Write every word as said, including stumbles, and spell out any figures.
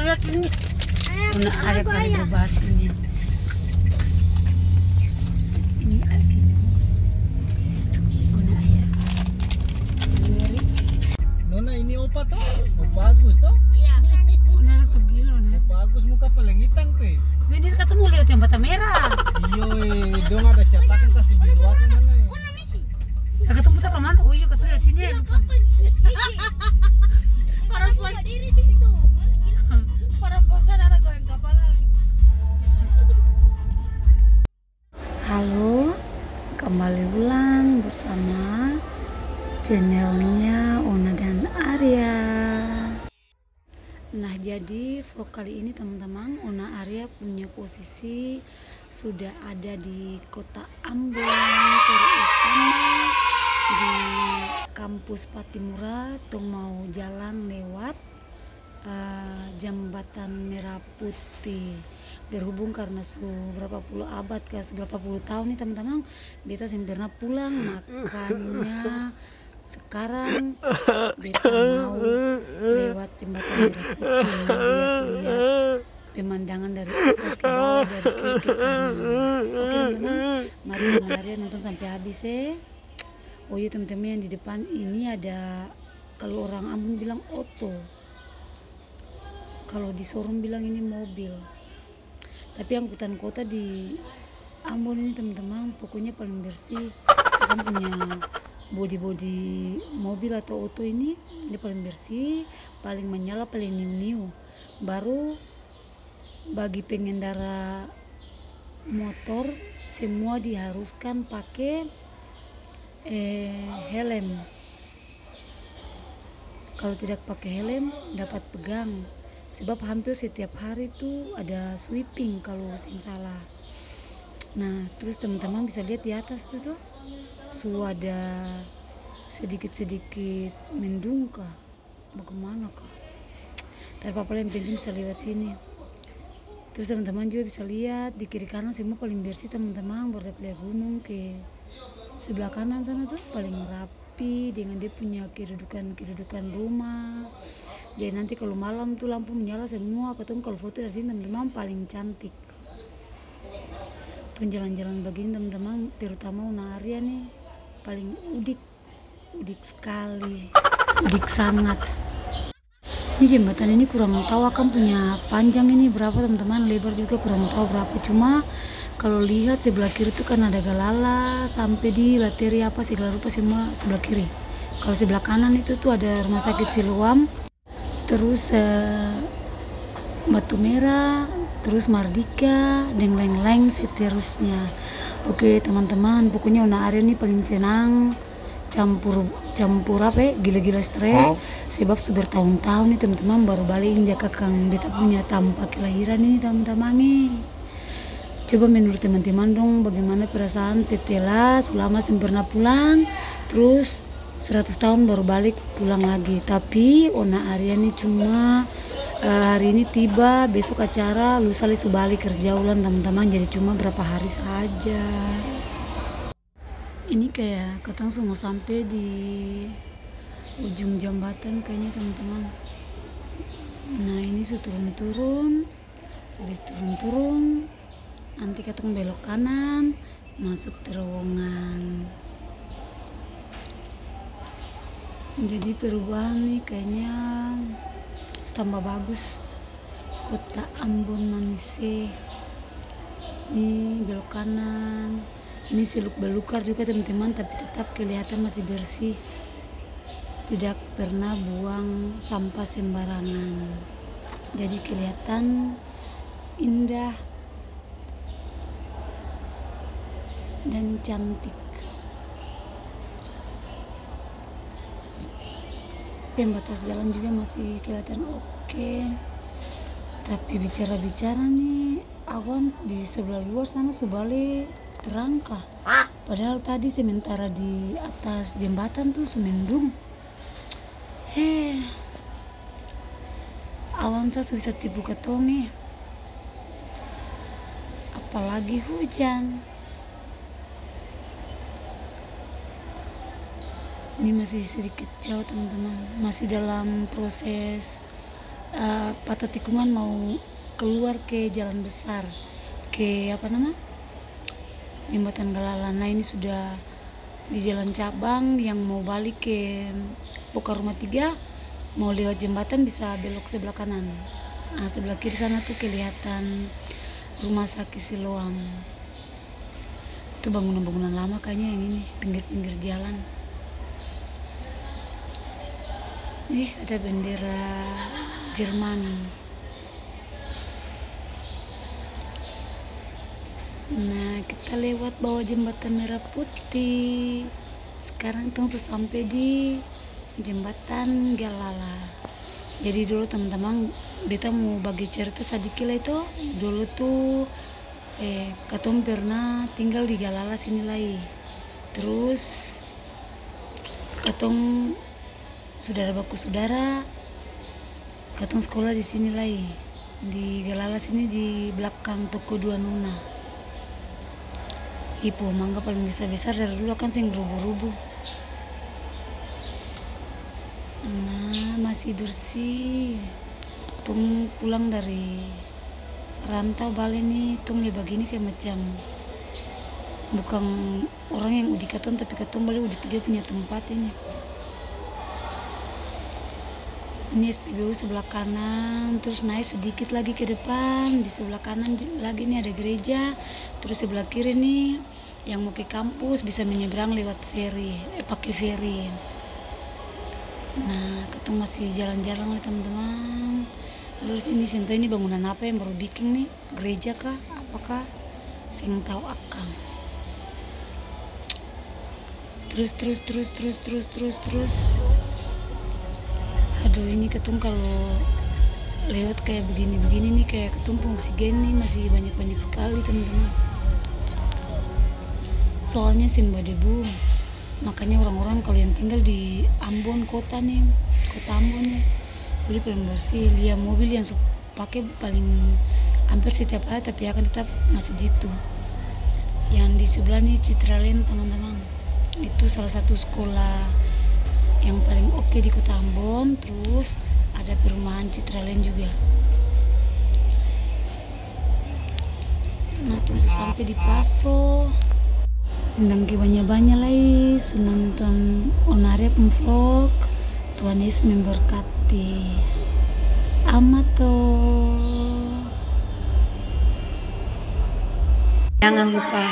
Ona Arya pale babasi ini. Ini lagi. Ona Arya. Nona, ini opa to? Opa Agus to? Iya. Ona harus ke bilo, nah. Opa Agus muka paling itang te. Ini katong mo lewat jembatan merah. Iyo, eh, dong ada catakan kasi bilu akang sana, eh. Lah, katong putar ka mana? Oh iya, katong lewat sini, ya, lupa. Parampuan. Parampuan sana ada goyang kapala. Halo, kembali ulang bersama channelnya Ona dan Arya. Nah, jadi vlog kali ini, teman-teman, Ona Arya punya posisi sudah ada di kota Ambon, terutama di kampus Pattimura. Tong mau jalan lewat, eh, Jambatan Merah Putih. Berhubung karna su berapa puluh abad ka, su berapa puluh tahun nih, teman-teman, beta seng pernah pulang, makanya sekarang beta mau lewat Jembatan Merah Putih, lihat-lihat pemandangan dari atas ke bawah, dari kiri ke kanan. Oke, teman-teman, mari Ona Arya nonton sampe habis, e. Oh iya, teman-teman, yang di depan ini ada, kalo orang Ambon bilang oto, kalo di Sorong bilang ini mobil. Tapi angkutan kota di Ambon ini, teman-teman, pokoknya paling bersih. Akang punya bodi-bodi mobil atau oto ini, dia paling bersih, paling manyala, paling niu-niu. Baru bagi pengendara motor, semua diharuskan pake, eh, helm. Kalo tidak pake helm, dapat pegang. Sebab hampir setiap hari tu ada sweeping kalo seng salah. Nah, trus teman-teman bisa lihat di atas tu, to, su ada sedikit-sedikit mendung ka, bagemana ka. Tapi apa, yang penting bisa lewat sini. Trus teman-teman juga bisa lihat di kiri kanan semua paling bersih, teman-teman. Baru dapa lia gunung ke sebelah kanan sana tu paling rapi dengan dia punya kedudukan-kedudukan rumah. Jadi nanti kalo malam tu lampu menyala semua, katong kalo foto dari sini, teman-teman, paling cantik. Tong jalan-jalan bagini, teman-teman, terutama Ona Arya ni paling udik. Udik skali. Udik sangat. Ini jembatan ini kurang tau akang punya panjang ini berapa, teman-teman, lebar juga kurang tau berapa. Cuma kalo lihat sebelah kiri tu kan ada Galala, sampe di Lateri apa segala rupa semua sebelah kiri. Kalo sebelah kanan itu tu ada Rumah Sakit Siloam. Terus, eh, Batu Merah, terus Mardika, deng laeng-laeng seterusnya. Oke, teman-teman, pokoknya Ona Arya ni paling senang campur, campur apa e, gila-gila stres. Hah? Sebab su bertahun-tahun ni, teman-teman, baru bale injak akang beta punya tampa kelahiran ini, teman-teman e. Coba menurut teman-teman dong, bagaimana perasaan setelah su lama seng pernah pulang, trus seratus tahun baru balik pulang lagi? Tapi Ona Arya ni cuma, eh, hari ini tiba, besok acara, lusa lai su bale kerja ulang, tamang-tamang, jadi cuma berapa hari saja. Ini kaya katong su mo sampe di ujung jambatan kayanya, tamang-tamang. Nah, ini su turun-turun. Abis turun-turun, nanti katong belok kanan, masuk terowongan. Jadi perubahan ni kayanya su tamba bagus. Kota Ambon Manise. Ni belok kanan. Ini seluk belukar juga, teman-teman, tapi tetap kelihatan masih bersih. Tidak pernah buang sampah sembarangan. Jadi kelihatan indah dan cantik. Pembatas jalan juga masih kelihatan oke. Tapi bicara-bicara nih, awan di sebelah luar sana su bale terang ka. Padahal tadi sementara di atas jembatan tuh su mendung. Heh, awan sa su bisa tipu katong e. Apalagi hujan. Ini masih sedikit jauh, teman-teman. Masih dalam proses eh, patah tikungan mau keluar ke jalan besar, ke apa nama, Jembatan Galala. Nah, ini sudah di jalan cabang yang mau balik ke Bokar Rumah Tiga, mau lewat jembatan bisa belok sebelah kanan. Ah, sebelah kiri sana tuh kelihatan Rumah Sakit Siloam. Itu bangunan-bangunan lama kayaknya yang ini, pinggir-pinggir jalan. Ih, ada bendera Jermani. Nah, kita lewat bawah jembatan merah putih. Sekarang tong su sampe di Jembatan Galala. Jadi dolo, tamang-tamang, beta mo bage carita sadiki lai to. Dolo tu, eh, katong pernah tinggal di Galala sini lai. Trus katong sudara baku sudara, katong skola di sini lai, di Galala sini, di blakang toko dua Nona. Ih, pohong mangga paleng besar-besar, dari dulu akang seng rubu-rubu. Nah, masih bersih. Tong pulang dari rantau bale ni, tong lia bagini kaya macam bukang orang yang uji katong, tapi katong bale uji dia punya tempat ini. Ini S P B U sebelah kanan, terus nae sedikit lagi ke depan, di sebelah kanan j-, lagi ni ada gereja, terus sebelah kiri ni yang mo ke kampus bisa menyeberang lewat feri, eh, pake feri. Nah, katong masih jalan-jalan lai, tamang-tamang. Terus ini seng tau ini bangunan apa yang baru biking ni. Gereja ka, apa ka, seng tau akang. Trus, trus, trus, trus. Aduh, ini katong kalo lewat kaya begini-begini ni, kaya katong pung oksigen ni masih banyak-banyak skali, teman-teman. Soalnya seng badebu. Makanya orang-orang kalo yang tinggal di Ambon kota ni, kota Ambon ni, bole paleng bersih. Lia mobil yang su pake paling amper setiap hari, tapi akang tetap masih jitu. Yang di sebelah ni Citraland, tamang-tamang. Itu salah satu skola yang paling oke di kota Ambon, trus ada perumahan Citraland juga. Nah, tong su sampe di Paso. Dangke banya-banya lai su nonton Onaria pung vlog. Tuhan Yesus memberkati. Amato. Jangan lupa